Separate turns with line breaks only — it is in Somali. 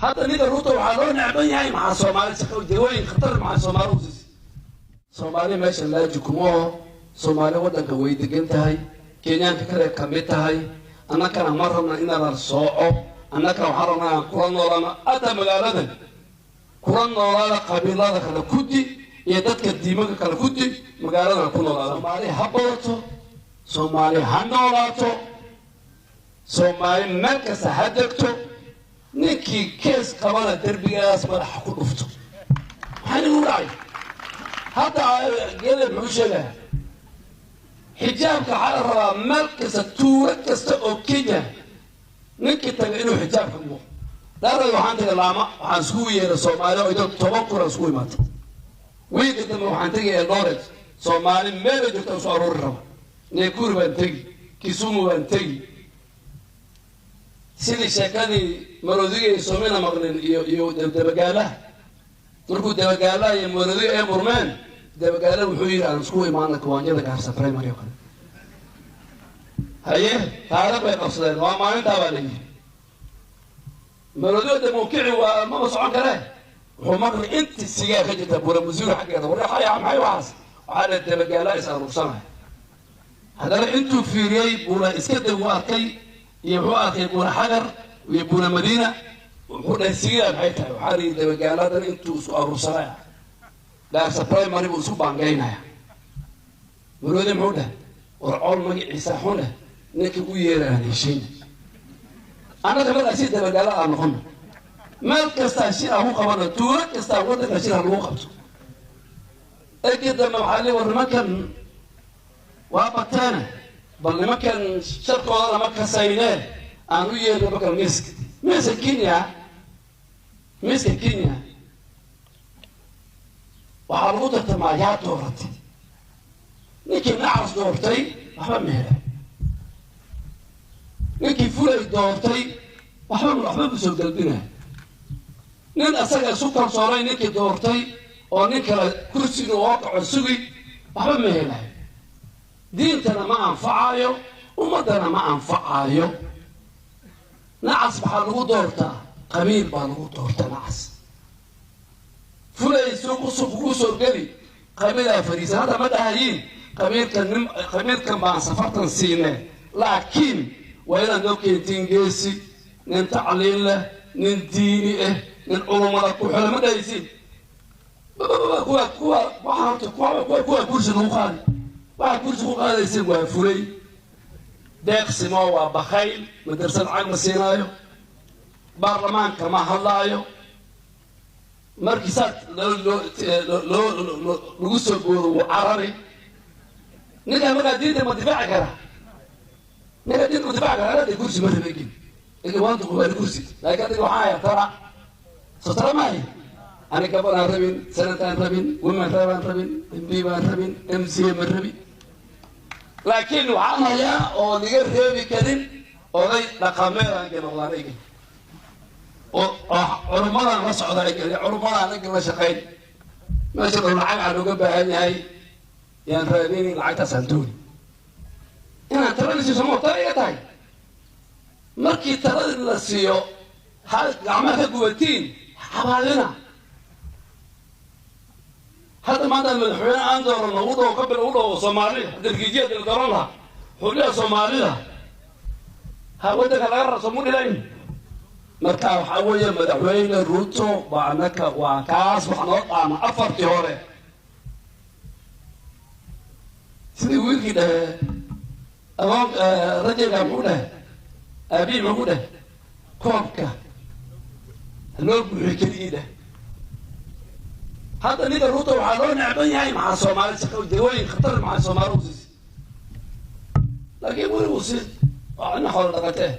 Hadda ninka Ruto waxaa loo necban yahay maxaa Soomaali shaqo jagooyin khatar maxaa Soomaali u siisay. Soomaali meesha laaji kuma oho, Soomaali waddanka way degan tahay, Kenyaanka kale ka mid tahay. Annakana ma rabna inaan sooco, annakana waxaan rabnaa inaan kula noolaano hadda magaaladan kula noolaada qabiilada kale kudi iyo dadka diimanka kale kudi magaaladan ku noolaada. Soomaali ha badato, Soomaali ha noolaato, Soomaali meel kasta ha degto. Ninkii kees qabana derbigaas madaxa ku dhufto. Maxaa nigu dhacay hadda? Geele muxuu sheegaya? Xijaabka waxaa la rabaa meel kasta, tuulo kasta oo Kenya ninkii taga inuu xijaabka muuqo. Dhaarad waxaan tagay Laama, waxaan iskugu yeeray Soomaali oo idoo 10,000 iskugu imaatay. Wiilka dambe waxaan tegay Eldoret, Soomaali meel ay joogta isku aruuri raba. Nakuru baan tegi, Kisumu baan tegi. Sidii sheekadii maroodiga iyo soomina maqlin iyo dabagaalaha, markuu dabagaalaha iyo maroodiga ay murmeen, dabagaalaha wuxuu yidhi aan isku imaana kawaanjada Gaarsa Primary oo kale. Haye, taariikh bay qabsadeen, waa maalintaa baa la yidhi maroodiga de mawkici waa mama socon kare. Wuxuu maqli inti sigaa ka jirta buramasiiro xaggeeda warxaya maxay waxaas, waxaa la dabagaalaha is aruursanaya. Haddana intuu fiiriyey buura iska deg uu arkay iyo wuxuu arkay buura Xagar iyo buura Madiina. Wuxuu dhahay sigidaa maxay tahay? Waxaa la yidhi dabagaaladan intuu isku aruursanaya Gaarsa Primary buu isku baangaynaya. Maroodi muxuu dhahay? War col magaciisa xune ninka u yeeraan heshiin. Annaga markaa si dabagaala aan noqono, meel kastaa shir aan ku qabano, tuulo kastaa waddanka shir ha lagu qabto. Ekii dambe waxaa lii war nimankan waa bateene, bal nimankan sharkooda lama kasaynee aan u yeerno marka miiska Kenya. Miiska Kenya waxaa lagu tartamaa yaa dooratay. Ninkii nacas doortay waxba ma helay, ninkii fulay doortay waxba ma soo galbinaya. Nin asaga isu kalsoonay ninkii doortay oo nin kale kursiga oo kaco sugi waxba ma helayo. Diintana ma anfacayo, ummaddana ma anfacayo. Nacas waxaa lagu doortaa qabiil baa lagu doortaa. Nacas fulay suuq kugu soo geli qabiilaa fadhiisan. Hadda ma dhahayiin qabiilkan nin qabiilkan baan safartan siine, laakiin waa inaad noo keentiin geesi, nin tacliin leh, nin diini ah, nin culumada ku xela. Ma dhahaysiin kuwa waxaa horta kuwa kursi lagu qaadi. Waxaa kursi ku qaadayseen waa fulay deeqsimo, waa bakayl, madrasad cag ma siinaayo, baarlamaanka ma hadlaayo. Markii saas loo lagu soo boodo wuu carari. Ninkaan markaa diinta ma difaaci karaa? Ninkaa diinta ma difaaci karaa? Anada kursi ma rabe egin egin waanta qubaali kursi, laakiin adiga waxaa haya tara soo tara maayo. Ani gabadhaan rabin, senataan rabin, women rabaan rabin, MP baan rabin, MCA ma rabin, laakiin waxaan hayaa oo liga reebi karin oday dhaqameedaan ganoqdaan egin oo culummadaan la socda egin, culummadaan egin la shaqayn. Meesha dhow lacag aan uga baahan yahay yaan raadinin, lacagtaasaan dooni inaan talada siiso. Ma tala iga tahay markii talada la siiyo ha gacmaha ka gubatiin xabaadina. Hadda maanta madaxweyne aan doorano u dhow ka bil u dhow Soomaalida darkiijiya la dooran lahaa xulliya Soomaalida ha waddanka laga rarso mu dhilayn. Marka waxaa weeye madaxweyne Ruto waa annaka waa kaas wax noo dhaama afartii hore. Sidii wiilkii dhahe adoon rajayga muxuu dhahe aabihi muxuu ku dhahe koobka loo buuxiyo keligii dheh. Hadda ninka Ruto waxaa loo necban yahay maxaa Soomaali shaqo jagooyin khatar maxaa Soomaali u siisay, laakiin weli uu siin waa ina xoolo dhaqatee.